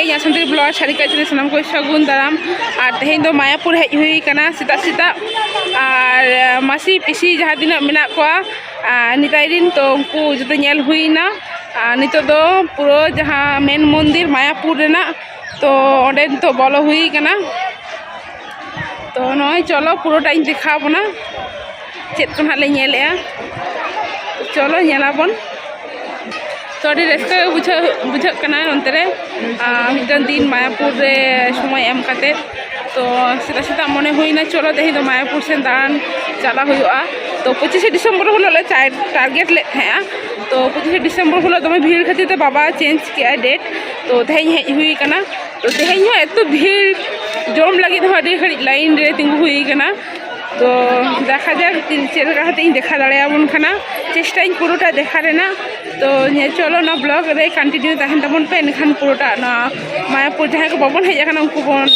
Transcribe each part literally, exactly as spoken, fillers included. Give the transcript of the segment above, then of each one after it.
ᱤᱧᱟᱹᱜ ᱥᱟᱱᱛᱟᱲᱤ ᱵᱞᱚᱜ ᱥᱟᱹᱨᱤ ᱠᱟᱪ ᱨᱮ ᱥᱟᱱᱟᱢ ᱠᱚ ᱥᱟᱹᱜᱩᱱ ᱫᱟᱨᱟᱢ᱾ ᱟᱨ ᱛᱮᱦᱮᱧ ᱫᱚ ᱢᱟᱭᱟᱯᱩᱨ ᱦᱮᱡ ᱦᱩᱭ ᱠᱟᱱᱟ ᱥᱮᱛᱟᱜ ᱥᱮᱛᱟᱜ᱾ ᱟᱨ ᱢᱟᱹᱥᱤ ᱯᱤᱥᱤ ᱡᱟᱦᱟᱸ ᱛᱤᱱᱟᱹᱜ ᱢᱮᱱᱟᱜ ᱠᱚᱣᱟ, ᱟᱨ ᱱᱤᱛᱟᱭ ᱨᱤᱱ, ᱛᱚ ᱩᱱᱠᱩ ᱡᱚᱛᱚ ᱧᱮᱞ ᱦᱩᱭᱱᱟ᱾ ᱟᱨ ᱱᱤᱛᱚᱜ ᱫᱚ ᱯᱩᱨᱟᱹ ᱡᱟᱦᱟᱸ ᱢᱮᱱ ᱢᱚᱱᱫᱤᱨ ᱢᱟᱭᱟᱯᱩᱨ ᱨᱮᱱᱟᱜ, ᱛᱚ ᱚᱸᱰᱮ ᱱᱤᱛᱚᱜ ᱵᱚᱞᱚ ᱦᱩᱭ ᱠᱟᱱᱟ᱾ ᱛᱚ ᱱᱚᱜᱼᱚᱭ ᱪᱚᱞᱚ ᱯᱩᱨᱟᱹᱴᱟ ᱤᱧ ᱫᱮᱠᱷᱟᱣ ᱵᱚᱱᱟ ᱪᱮᱫ ᱠᱚ ᱱᱟᱦᱟᱜ ᱞᱮ ᱧᱮᱞᱮᱜᱼᱟ᱾ ᱪᱚᱞᱚ ᱧᱮᱞᱟᱵᱚᱱ᱾ ᱛᱚ ᱟᱹᱰᱤ ᱨᱟᱹᱥᱠᱟᱹ ᱵᱩᱡᱷᱟᱹᱜ ᱵᱩᱡᱷᱟᱹᱜ ᱠᱟᱱᱟ ᱱᱚᱱᱛᱮ ᱨᱮ, ᱟᱨ ᱢᱤᱫᱴᱟᱝ ᱫᱤᱱ ᱢᱟᱭᱟᱯᱩᱨ ᱨᱮ ᱥᱚᱢᱚᱭ ᱮᱢ ᱠᱟᱛᱮ᱾ ᱛᱚ ᱥᱮᱛᱟᱜ ᱥᱮᱛᱟᱜ ᱢᱚᱱᱮ ᱦᱩᱭᱱᱟ ᱪᱚᱞᱚ ᱛᱮᱦᱮᱧ ᱫᱚ ᱢᱟᱭᱟᱯᱩᱨ ᱥᱮᱱ ᱫᱟᱬᱟᱱ ᱪᱟᱞᱟᱜ ᱦᱩᱭᱩᱜᱼᱟ᱾ ᱛᱚ ᱯᱚᱸᱪᱤᱥᱮ ᱰᱤᱥᱮᱢᱵᱚᱨ ᱦᱤᱞᱳᱜ ᱞᱮ ᱴᱟᱨᱜᱮᱴ ᱞᱮᱫ ᱛᱟᱦᱮᱸᱜᱼᱟ᱾ ᱛᱚ ᱯᱚᱸᱪᱤᱥᱮ ᱰᱤᱥᱮᱢᱵᱚᱨ ᱦᱤᱞᱳᱜ ᱫᱚᱢᱮ ᱵᱷᱤᱲ ᱠᱷᱟᱹᱛᱤᱨ ᱛᱮ ᱵᱟᱵᱟ ᱪᱮᱧᱡᱽ ᱠᱮᱜᱼᱟᱭ ᱰᱮᱴ᱾ ᱛᱚ ᱛᱮᱦᱮᱧ ᱦᱮᱡ ᱦᱩᱭ ᱠᱟᱱᱟ᱾ ᱛᱚ ᱛᱮᱦᱮᱧ ᱦᱚᱸ ᱮᱛᱚ ᱵᱷᱤᱲ, ᱡᱚᱢ ᱞᱟᱹᱜᱤᱫ ᱦᱚᱸ ᱟᱹᱰᱤ ᱜᱷᱟᱹᱲᱤᱡ ᱞᱟᱭᱤᱱ ᱨᱮ ᱛᱤᱸᱜᱩ ᱦᱩᱭ ᱠᱟᱱᱟ᱾ ᱛᱚ ᱫᱮᱠᱷᱟ ᱡᱟᱠ ᱛᱤᱱ-, ᱪᱮᱫ ᱞᱮᱠᱟ ᱠᱟᱛᱮ ᱤᱧ ᱫᱮᱠᱷᱟᱣ ᱫᱟᱲᱮᱭᱟᱵᱚᱱ ᱠᱟᱱᱟ, ᱪᱮᱥᱴᱟᱭᱟᱹᱧ ᱯᱩᱨᱟᱹᱴᱟ ᱫᱮᱠᱷᱟᱣ ᱨᱮᱱᱟᱜ᱾ ᱛᱚ ᱧᱮᱞ ᱪᱚᱞᱚ ᱱᱚᱣᱟ ᱵᱞᱚᱜ ᱨᱮ ᱠᱚᱱᱴᱤᱱᱤᱭᱩ ᱛᱟᱦᱮᱱ ᱛᱟᱵᱚᱱ ᱯᱮ, ᱮᱱᱠᱷᱟᱱ ᱯᱩᱨᱟᱹᱴᱟ ᱱᱚᱣᱟ ᱢᱟᱭᱟᱯᱩᱨ ᱡᱟᱦᱟᱸᱭ ᱠᱚ ᱵᱟᱵᱚᱱ ᱦᱮᱡ ᱟᱠᱟᱱᱟ ᱩᱱᱠᱩ ᱵᱚᱱ,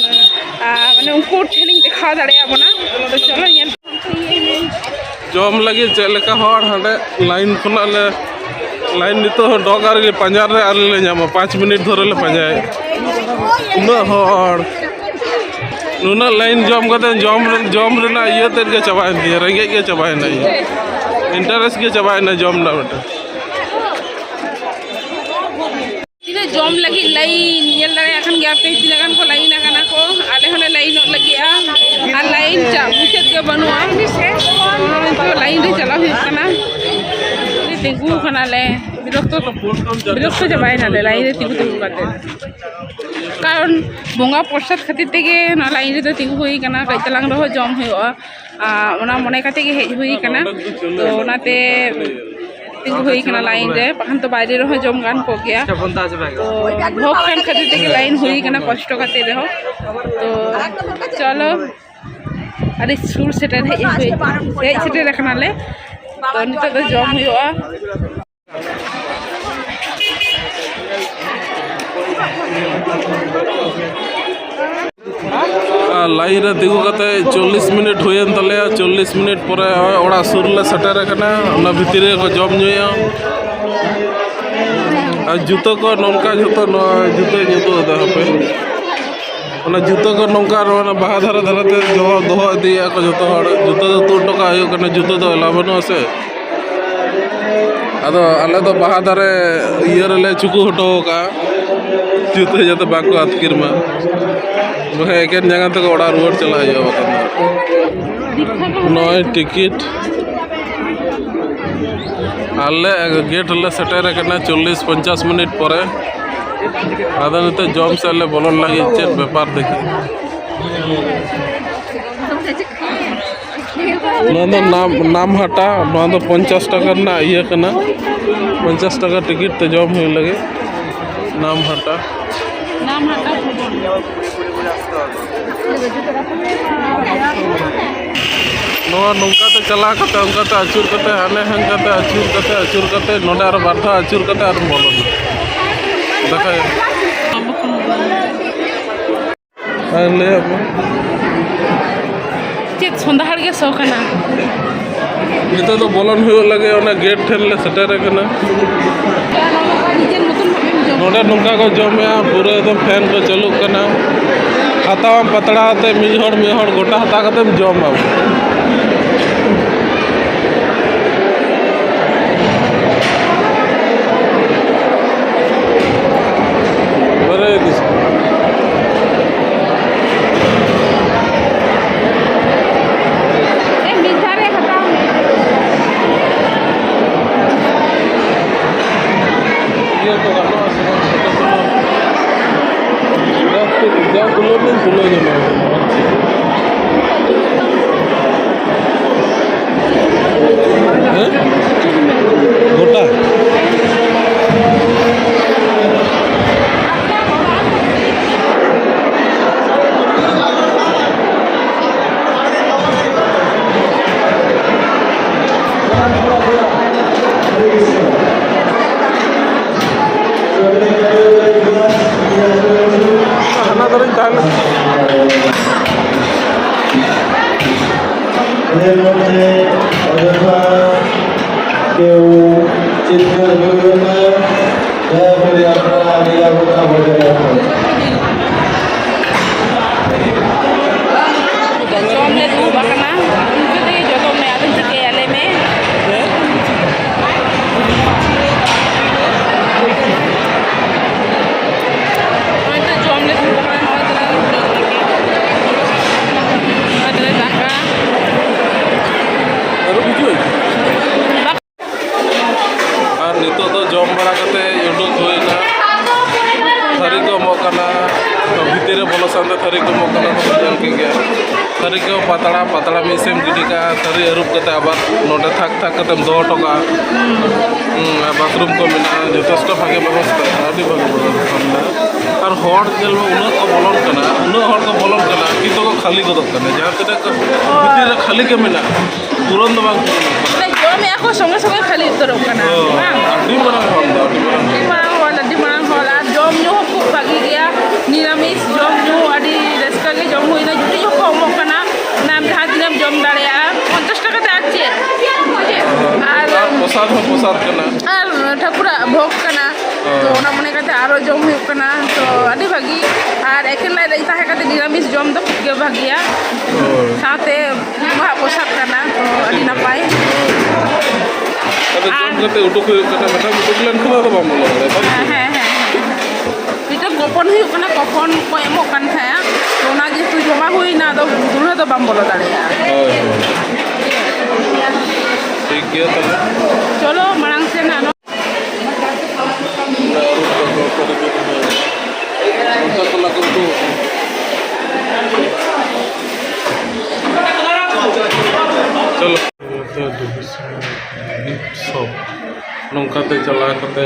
ᱟᱨ ᱢᱟᱱᱮ ᱩᱱᱠᱩ ᱴᱷᱮᱱᱤᱧ ᱫᱮᱠᱷᱟᱣ ᱫᱟᱲᱮᱭᱟᱵᱚᱱᱟ᱾ ᱛᱚ ᱪᱚᱞᱚ ᱧᱮᱞ᱾ ᱡᱚᱢ ᱞᱟᱹᱜᱤᱫ ᱪᱮᱫ ᱞᱮᱠᱟ ᱦᱚᱲ ᱦᱟᱸᱰᱮ ᱞᱟᱭᱤᱱ ᱠᱷᱚᱱᱟᱜ ᱞᱮ, ᱞᱟᱭᱤᱱ ᱱᱤᱛᱚᱜ ᱦᱚᱸ ᱰᱚᱜ ᱟᱨ ᱜᱮ ᱯᱟᱸᱡᱟ ᱨᱮ ᱟᱹᱣᱨᱤ ᱞᱮ ᱧᱟᱢᱟ, ᱯᱟᱸᱪ ᱢᱤᱱᱤᱴ ᱫᱷᱚᱨᱮ ᱞᱮ ᱯᱟᱸᱡᱟᱭᱮᱫ᱾ ᱩᱱᱟᱹᱜ ᱦᱚᱲ, ᱱᱩᱱᱟᱹᱜ ᱞᱟᱭᱤᱱ ᱡᱚᱢ ᱠᱟᱛᱮ ᱡᱚᱢ ᱨᱮ-, ᱡᱚᱢ ᱨᱮᱱᱟᱜ ᱤᱭᱟᱹ ᱛᱮᱫ ᱜᱮ ᱪᱟᱵᱟᱭᱮᱱ ᱛᱤᱧᱟᱹ, ᱨᱮᱸᱜᱮᱡ ᱜᱮ ᱪᱟᱵᱟᱭᱮᱱᱟ ᱤᱧᱟᱹᱜ, ᱤᱱᱴᱟᱨᱮᱥᱴ ᱜᱮ ᱪᱟᱵᱟᱭᱮᱱᱟ ᱡᱚᱢ ᱨᱮᱱᱟᱜ ᱢᱤᱫᱴᱮᱱ᱾ ᱛᱤᱱᱟᱹᱜ ᱡᱚᱢ ᱞᱟᱹᱜᱤᱫ ᱞᱟᱭᱤᱱ, ᱧᱮᱞ ᱫᱟᱲᱮᱭᱟᱜ ᱠᱟᱱ ᱜᱮᱭᱟ ᱯᱮ ᱛᱤᱱᱟᱹᱜ ᱜᱟᱱ ᱠᱚ ᱞᱟᱭᱤᱱ ᱟᱠᱟᱱᱟ ᱠᱚ᱾ ᱟᱞᱮ ᱦᱚᱸᱞᱮ ᱞᱟᱭᱤᱱᱚᱜ ᱞᱟᱹᱜᱤᱫᱼᱟ, ᱟᱨ ᱞᱟᱭᱤᱱ ᱪᱟ ᱢᱩᱪᱟᱹᱫ ᱜᱮ ᱵᱟᱹᱱᱩᱜᱼᱟ᱾ ᱱᱤᱛᱚᱜ ᱞᱟᱭᱤᱱ ᱨᱮ ᱪᱟᱞᱟᱣ ᱦᱩᱭᱩᱜ ᱠᱟᱱᱟ, ᱛᱤᱸᱜᱩ ᱠᱟᱱᱟᱞᱮ, ᱵᱤᱨᱚᱠᱛᱚ ᱵᱤᱨᱚᱠᱛᱚ ᱪᱟᱵᱟᱭᱮᱱᱟᱞᱮ ᱞᱟᱭᱤᱱ ᱨᱮ ᱛᱤᱸᱜᱩ ᱛᱤᱸᱜᱩ ᱠᱟᱛᱮ᱾ ᱠᱟᱨᱚᱱ ᱵᱚᱸᱜᱟ ᱯᱨᱚᱥᱟᱫ ᱠᱷᱟᱹᱛᱤᱨ ᱛᱮᱜᱮ ᱱᱚᱣᱟ ᱞᱟᱭᱤᱱ ᱨᱮᱫᱚ ᱛᱤᱸᱜᱩ ᱦᱩᱭ ᱠᱟᱱᱟ, ᱠᱟᱹᱡ ᱛᱟᱞᱟᱝ ᱨᱮᱦᱚᱸ ᱡᱚᱢ ᱦᱩᱭᱩᱜᱼᱟ᱾ ᱟᱨ ᱚᱱᱟ ᱢᱚᱱᱮ ᱠᱟᱛᱮ ᱜᱮ ᱦᱮᱡ ᱦᱩᱭ ᱠᱟᱱᱟ᱾ ᱛᱚ ᱚᱱᱟᱛᱮ ᱛᱤᱸᱜᱩ ᱦᱩᱭ ᱠᱟᱱᱟ ᱞᱟᱭᱤᱱ ᱨᱮ, ᱵᱟᱠᱷᱟᱱ ᱛᱚ ᱵᱟᱭᱨᱮ ᱨᱮᱦᱚᱸ ᱡᱚᱢ ᱜᱟᱱ ᱠᱚᱜ ᱜᱮᱭᱟ᱾ ᱛᱚ ᱵᱷᱳᱜᱽ ᱠᱟᱱ ᱠᱷᱟᱹᱛᱤᱨ ᱛᱮᱜᱮ ᱞᱟᱭᱤᱱ ᱦᱩᱭ ᱠᱟᱱᱟ ᱠᱚᱥᱴᱚ ᱠᱟᱛᱮ ᱨᱮᱦᱚᱸ᱾ ᱛᱚ ᱪᱚᱞᱚ, ᱟᱹᱰᱤ ᱥᱩᱨ ᱥᱮᱴᱮᱨ ᱦᱮᱡ ᱦᱩᱭ, ᱦᱮᱡ ᱥᱮᱴᱮᱨ ᱟᱠᱟᱱᱟᱞᱮ᱾ ᱛᱚ ᱱᱤᱛᱚᱜ ᱫᱚ ᱡᱚᱢ ᱦᱩᱭᱩᱜᱼᱟ᱾ ᱟᱨ ᱞᱟᱭᱤᱱ ᱨᱮ ᱛᱤᱸᱜᱩ ᱠᱟᱛᱮ ᱪᱚᱞᱞᱤᱥ ᱢᱤᱱᱤᱴ ᱦᱩᱭᱮᱱ ᱛᱟᱞᱮᱭᱟ᱾ ᱪᱚᱞᱞᱤᱥ ᱢᱤᱱᱤᱴ ᱯᱚᱨᱮ ᱚᱲᱟᱜ ᱥᱩᱨ ᱞᱮ ᱥᱮᱴᱮᱨ ᱟᱠᱟᱱᱟ᱾ ᱚᱱᱟ ᱵᱷᱤᱛᱤᱨ ᱨᱮᱜᱮ ᱠᱚ ᱡᱚᱢ ᱧᱩᱭᱟ᱾ ᱟᱨ ᱡᱩᱛᱟᱹ ᱠᱚ ᱱᱚᱝᱠᱟ ᱡᱷᱚᱛᱚ, ᱱᱚᱣᱟ ᱡᱩᱛᱟᱹᱧ ᱩᱫᱩᱜ ᱮᱫᱟ ᱦᱟᱯᱮ᱾ ᱚᱱᱟ ᱡᱩᱛᱟᱹ ᱠᱚ ᱱᱚᱝᱠᱟ ᱱᱚᱣᱟ ᱵᱟᱦᱟ ᱫᱷᱟᱨᱮ ᱫᱷᱟᱨᱮ ᱛᱮ ᱫᱚᱦᱚ, ᱫᱚᱦᱚ ᱤᱫᱤᱭᱮᱫᱼᱟ ᱠᱚ ᱡᱷᱚᱛᱚ ᱦᱚᱲ᱾ ᱡᱩᱛᱟᱹ ᱫᱚ ᱛᱩᱫ ᱦᱚᱴᱚ ᱠᱟᱜ ᱦᱩᱭᱩᱜ ᱠᱟᱱᱟ, ᱡᱩᱛᱟᱹ ᱫᱚ ᱮᱞᱟᱣ ᱵᱟᱹᱱᱩᱜᱼᱟ ᱥᱮ᱾ ᱟᱫᱚ ᱟᱞᱮ ᱫᱚ ᱵᱟᱦᱟ ᱫᱟᱨᱮ ᱤᱭᱟᱹ ᱨᱮᱞᱮ ᱪᱩᱠᱩ ᱦᱚᱴᱚ ᱠᱟᱜᱼᱟ, ᱡᱩᱛᱟᱹ ᱡᱟᱛᱮ ᱵᱟᱝᱠᱚ ᱟᱹᱛᱠᱤᱨ ᱢᱟ, ᱵᱟᱠᱷᱟᱡ ᱮᱠᱮᱱ ᱡᱟᱸᱜᱟ ᱛᱮᱠᱚ ᱚᱲᱟᱜ ᱨᱩᱣᱟᱹᱲ ᱪᱟᱞᱟᱜ ᱦᱩᱭᱩᱜᱼᱟ ᱵᱟᱠᱷᱟᱱ ᱫᱚ᱾ ᱱᱚᱜᱼᱚᱭ ᱴᱤᱠᱤᱴ, ᱟᱞᱮ ᱜᱮᱴ ᱨᱮᱞᱮ ᱥᱮᱴᱮᱨ ᱟᱠᱟᱱᱟ ᱪᱚᱞᱞᱤᱥ ᱯᱚᱧᱪᱟᱥ ᱢᱤᱱᱤᱴ ᱯᱚᱨᱮ᱾ ᱟᱫᱚ ᱱᱤᱛᱚᱜ ᱡᱚᱢ ᱥᱮᱫ ᱞᱮ ᱵᱚᱞᱚᱱ ᱞᱟᱹᱜᱤᱫ, ᱪᱮᱫ ᱵᱮᱯᱟᱨ ᱫᱮᱠᱷᱤ᱾ ᱱᱚᱣᱟ ᱫᱚ ᱱᱟᱢ, ᱱᱟᱢ ᱦᱟᱴᱟ, ᱱᱚᱣᱟ ᱫᱚ ᱯᱚᱧᱪᱟᱥ ᱴᱟᱠᱟ ᱨᱮᱱᱟᱜ ᱤᱭᱟᱹ ᱠᱟᱱᱟ, ᱯᱚᱧᱪᱟᱥ ᱴᱟᱠᱟ ᱴᱤᱠᱤᱴ ᱛᱮ ᱡᱚᱢ ᱦᱩᱭᱩᱜ ᱞᱟᱹᱜᱤᱫ ᱱᱟᱢ ᱦᱟᱴᱟ᱾ ᱱᱟᱢ ᱦᱟᱴᱟ ᱵᱷᱚᱵᱚᱱ᱾ ᱱᱚᱣᱟ ᱱᱚᱝᱠᱟ ᱛᱮ ᱪᱟᱞᱟᱣ ᱠᱟᱛᱮ, ᱚᱱᱠᱟ ᱛᱮ ᱟᱹᱪᱩᱨ ᱠᱟᱛᱮ, ᱦᱟᱱᱮ ᱦᱟᱱᱠᱟ ᱛᱮ ᱟᱹᱪᱩᱨ ᱠᱟᱛᱮ, ᱟᱹᱪᱩᱨ ᱠᱟᱛᱮ, ᱱᱚᱰᱮ ᱟᱨ ᱵᱟᱨ ᱫᱷᱟᱣ ᱟᱹᱪᱩᱨ ᱠᱟᱛᱮ ᱟᱨ ᱵᱚᱞᱚᱱᱟ᱾ ᱫᱮᱠᱷᱟᱭ᱾ ᱟᱨ ᱞᱟᱹᱭᱟᱜ ᱢᱮ᱾ ᱪᱮᱫ ᱥᱚᱸᱫᱷᱟᱲ ᱜᱮ ᱥᱚ ᱠᱟᱱᱟ᱾ ᱱᱤᱛᱚᱜ ᱫᱚ ᱵᱚᱞᱚᱱ ᱦᱩᱭᱩᱜ ᱞᱟᱹᱜᱤᱫ ᱚᱱᱟ ᱜᱮᱴ ᱴᱷᱮᱱ ᱞᱮ ᱥᱮᱴᱮᱨ ᱟᱠᱟᱱᱟ᱾ ᱱᱚᱰᱮ ᱱᱚᱝᱠᱟ ᱠᱚ ᱡᱚᱢᱮᱜᱼᱟ, ᱯᱩᱨᱟᱹ ᱮᱠᱫᱚᱢ ᱯᱷᱮᱱ ᱠᱚ ᱪᱟᱹᱞᱩᱜ ᱠᱟᱱᱟ᱾ ᱦᱟᱛᱟᱣᱟᱢ ᱯᱟᱛᱲᱟ ᱟᱛᱮ, ᱢᱤᱫ ᱦᱚᱲ ᱢᱤᱫ ᱦᱚᱲ ᱜᱚᱴᱟ ᱦᱟᱛᱟᱣ ᱠᱟᱛᱮᱢ ᱡᱚᱢᱟ᱾ ᱵᱟᱨᱮ ᱫᱤᱥ- ᱮ, ᱢᱤᱫ ᱫᱷᱟᱣ ᱨᱮ ᱦᱟᱛᱟᱣ ᱢᱮ᱾ ᱤᱭᱟᱹ ᱠᱚ ᱜᱟᱱᱚᱜᱼᱟ ᱥᱮ ᱵᱟᱝ? ᱡᱟ ᱛᱩᱞᱟᱹᱣ ᱞᱤᱧ ᱛᱩᱞᱟᱹᱣ ᱧᱟᱢᱟ᱾ ᱦᱮᱸ? ᱜᱚᱴᱟ? ᱦᱟᱱᱟ ᱫᱷᱟᱨᱮᱧ ᱛᱟᱦᱮᱸ ᱞᱮᱱ᱾ ᱮᱨ ᱢᱚᱫᱽᱫᱷᱮ ᱚᱡᱚᱛᱷᱟ ᱠᱮᱣ ᱪᱤᱛᱠᱟᱹᱨ ᱦᱩᱭᱩᱜ ᱠᱟᱱᱟ᱾ ᱡᱚᱢ ᱞᱮ ᱫᱩᱲᱩᱵ ᱟᱠᱟᱱᱟ, ᱤᱱᱠᱟᱹ ᱛᱮᱜᱮ ᱡᱚᱛᱚ ᱢᱮ, ᱟᱫᱚ ᱪᱤᱠᱟᱹᱭᱟ ᱞᱟᱹᱭ ᱢᱮ? ᱱᱚᱜᱼᱚᱭ ᱛᱚ ᱡᱚᱢ ᱞᱮ ᱫᱩᱲᱩᱵ ᱟᱠᱟᱱᱟ, ᱱᱚᱜᱼᱚᱭ ᱛᱚ ᱱᱚᱜᱼᱚᱭ ᱛᱚ ᱫᱟᱠᱟ᱾ ᱟᱨ ᱱᱤᱛᱚᱜ ᱫᱚ ᱡᱚᱢ ᱵᱟᱲᱟ ᱠᱟᱛᱮ ᱩᱰᱩᱠ ᱦᱩᱭᱱᱟ᱾ ᱛᱷᱟᱹᱨᱤ ᱠᱚ ᱮᱢᱚᱜ ᱠᱟᱱᱟ, ᱵᱷᱤᱛᱤᱨ ᱨᱮ ᱵᱚᱞᱚ ᱥᱟᱶᱛᱮ ᱛᱷᱟᱹᱨᱤ ᱠᱚ ᱮᱢᱚᱜ ᱠᱟᱱᱟ, ᱛᱚ ᱧᱮᱞ ᱠᱮᱫ ᱜᱮᱭᱟ᱾ ᱛᱷᱟᱹᱨᱤ ᱠᱚ ᱯᱟᱛᱲᱟ, ᱯᱟᱛᱲᱟ ᱢᱤᱫ ᱥᱮᱫ ᱮᱢ ᱜᱤᱰᱤ ᱠᱟᱜᱼᱟ, ᱛᱷᱟᱹᱨᱤ ᱟᱹᱨᱩᱵ ᱠᱟᱛᱮ ᱟᱵᱟᱨ ᱱᱚᱰᱮ ᱛᱷᱟᱠ ᱛᱷᱟᱠ ᱠᱟᱛᱮᱢ ᱫᱚᱦᱚ ᱦᱚᱴᱚ ᱠᱟᱜᱼᱟ᱾ ᱦᱩᱸ, ᱟᱨ ᱵᱟᱛᱷᱨᱩᱢ ᱠᱚ ᱢᱮᱱᱟᱜᱼᱟ, ᱡᱚᱛᱷᱮᱥᱴᱚ ᱵᱷᱟᱜᱮ ᱵᱮᱵᱚᱥᱛᱷᱟ, ᱟᱹᱰᱤ ᱵᱷᱟᱜᱮ ᱵᱮᱵᱚᱥᱛᱷᱟ ᱢᱮᱱᱟᱜᱼᱟ᱾ ᱟᱨ ᱦᱚᱲ ᱧᱮᱞ ᱢᱮ, ᱩᱱᱟᱹᱜ ᱠᱚ ᱵᱚᱞᱚᱱ ᱠᱟᱱᱟ, ᱩᱱᱟᱹᱜ ᱦᱚᱲ ᱠᱚ ᱵᱚᱞᱚᱱ ᱠᱟᱱᱟ, ᱠᱤᱱᱛᱩ ᱠᱚ ᱠᱷᱟᱹᱞᱤ ᱜᱚᱫᱚᱜ ᱠᱟᱱᱟ, ᱡᱟᱦᱟᱸ ᱛᱤᱱᱟᱹᱜ ᱠᱚ ᱵᱷᱤᱛᱤᱨ ᱨᱮ ᱠᱷᱟᱹᱞᱤ ᱜᱮ ᱢᱮᱱᱟᱜᱼᱟ᱾ ᱯᱩᱨᱚᱱ ᱫᱚ ᱵᱟᱝ ᱯᱩᱨᱚᱱᱚᱜ ᱠᱟᱱᱟ᱾ ᱢᱟᱱᱮ ᱡᱚᱢᱮᱜᱼᱟ ᱠᱚ, ᱥᱚᱸᱜᱮ ᱥᱚᱸᱜᱮ ᱠᱷᱟᱹᱞᱤ ᱩᱛᱟᱹᱨᱚᱜ ᱠᱟᱱᱟ, ᱦᱳᱭ, ᱵᱟᱝ? ᱟᱹᱰᱤ ᱢᱟᱨᱟᱝ ᱦᱚᱲ ᱫᱚ, ᱟᱹᱰᱤ ᱢᱟᱨᱟᱝ᱾ ᱟᱹᱰᱤ ᱢᱟᱨᱟᱝ ᱦᱚᱲ, ᱟᱹᱰᱤ ᱢᱟᱨᱟᱝ ᱦᱚᱲ᱾ ᱟᱨ ᱡᱚᱢ ᱧᱩ ᱦᱚᱸ ᱠᱷᱩᱵ ᱵᱷᱟᱹᱜᱤ ᱜᱮᱭᱟ, ᱱᱤᱨᱟᱢᱤᱥ ᱡᱚᱢ ᱧᱩ ᱟᱹᱰᱤ ᱨᱟᱹᱥᱠᱟᱹ ᱜᱮ ᱡᱚᱢ ᱦᱩᱭᱱᱟ᱾ ᱡᱩᱴᱤ ᱦᱚᱸᱠᱚ ᱮᱢᱚᱜ ᱠᱟᱱᱟ, ᱚᱱᱟ ᱟᱢ ᱡᱟᱦᱟᱸ ᱛᱤᱱᱟᱹᱜ ᱮᱢ ᱡᱚᱢ ᱫᱟᱲᱮᱭᱟᱜᱼᱟ, ᱯᱚᱧᱪᱟᱥ ᱴᱟᱠᱟ ᱛᱮ᱾ ᱟᱨ ᱪᱮᱫ? ᱟᱨ ᱟᱨ ᱯᱨᱚᱥᱟᱫ ᱦᱚᱸ ᱯᱨᱚᱥᱟᱫ ᱠᱟᱱᱟ᱾ ᱟᱨ ᱴᱷᱟᱹᱠᱩᱨᱟᱜ ᱵᱷᱳᱜᱽ ᱠᱟᱱᱟ, ᱛᱚ ᱦᱳᱭ᱾ ᱚᱱᱟ ᱢᱚᱱᱮ ᱠᱟᱛᱮ ᱟᱨᱚ ᱡᱚᱢ ᱦᱩᱭᱩᱜ ᱠᱟᱱᱟ, ᱛᱚ ᱟᱹᱰᱤ ᱵᱷᱟᱹᱜᱤ᱾ ᱟᱨ ᱮᱠᱮᱱ ᱞᱟᱡ ᱨᱮ ᱛᱟᱦᱮᱸ ᱠᱟᱛᱮ ᱱᱤᱨᱟᱢᱤᱥ ᱡᱚᱢ ᱫᱚ ᱠᱷᱩᱵ ᱜᱮ ᱵᱷᱟᱹᱜᱤᱭᱟ᱾ ᱦᱳᱭ᱾ ᱥᱟᱶᱛᱮ ᱵᱚᱸᱜᱟᱣᱟᱜ ᱯᱨᱚᱥᱟᱫ ᱠᱟᱱᱟ, ᱛᱚ ᱟᱹᱰᱤ ᱱᱟᱯᱟᱭ᱾ ᱟᱫᱚ ᱡᱚᱢ ᱟᱨ ᱠᱟᱛᱮ ᱩᱰᱩᱠ ᱦᱩᱭᱩᱜ ᱠᱟᱱᱟ, ᱢᱮᱰᱟᱢ, ᱩᱰᱩᱠ ᱞᱮᱱᱠᱷᱟᱱ ᱟᱫᱚ ᱵᱟᱢ ᱵᱚᱞᱚ ᱫᱟᱲᱮᱭᱟᱜᱼᱟ, ᱵᱟᱝ? ᱦᱮᱸ, ᱦᱮᱸ, ᱦᱮᱸ, ᱦᱮᱸ᱾ ᱢᱤᱫᱴᱮᱱ ᱠᱚᱯᱚᱱ ᱦᱩᱭᱩᱜ ᱠᱟᱱᱟ, ᱠᱚᱯᱚᱱ ᱠᱚ ᱮᱢᱚᱜ ᱠᱟᱱ ᱛᱟᱦᱮᱸᱜᱼᱟ, ᱛᱚ ᱚᱱᱟ ᱡᱮᱦᱮᱛᱩ ᱡᱚᱢᱟ ᱦᱩᱭᱱᱟ, ᱟᱫᱚ ᱫᱩᱲᱦᱟᱹ ᱫᱚ ᱵᱟᱢ ᱵᱚᱞᱚ ᱫᱟᱲᱮᱭᱟᱜᱼᱟ᱾ ᱦᱳᱭ, ᱦᱳᱭ᱾ ᱴᱷᱤᱠ ᱜᱮᱭᱟ ᱛᱟᱦᱞᱮ᱾ ᱪᱚᱞᱚ ᱢᱟᱲᱟᱝ ᱥᱮᱱ ᱟᱨᱚ᱾ ᱚᱱᱟ ᱟᱹᱨᱩᱵ ᱠᱟᱛᱮ ᱚᱠᱟ ᱨᱮ ᱵᱤᱱ ᱮᱢᱟ? ᱚᱱᱠᱟ ᱠᱚ ᱞᱟᱜᱟᱣ ᱦᱚᱴᱚ ᱠᱟᱜᱼᱟ᱾ ᱪᱚᱞᱚ᱾ ᱱᱚᱝᱠᱟᱛᱮ ᱪᱟᱞᱟᱣ ᱠᱟᱛᱮ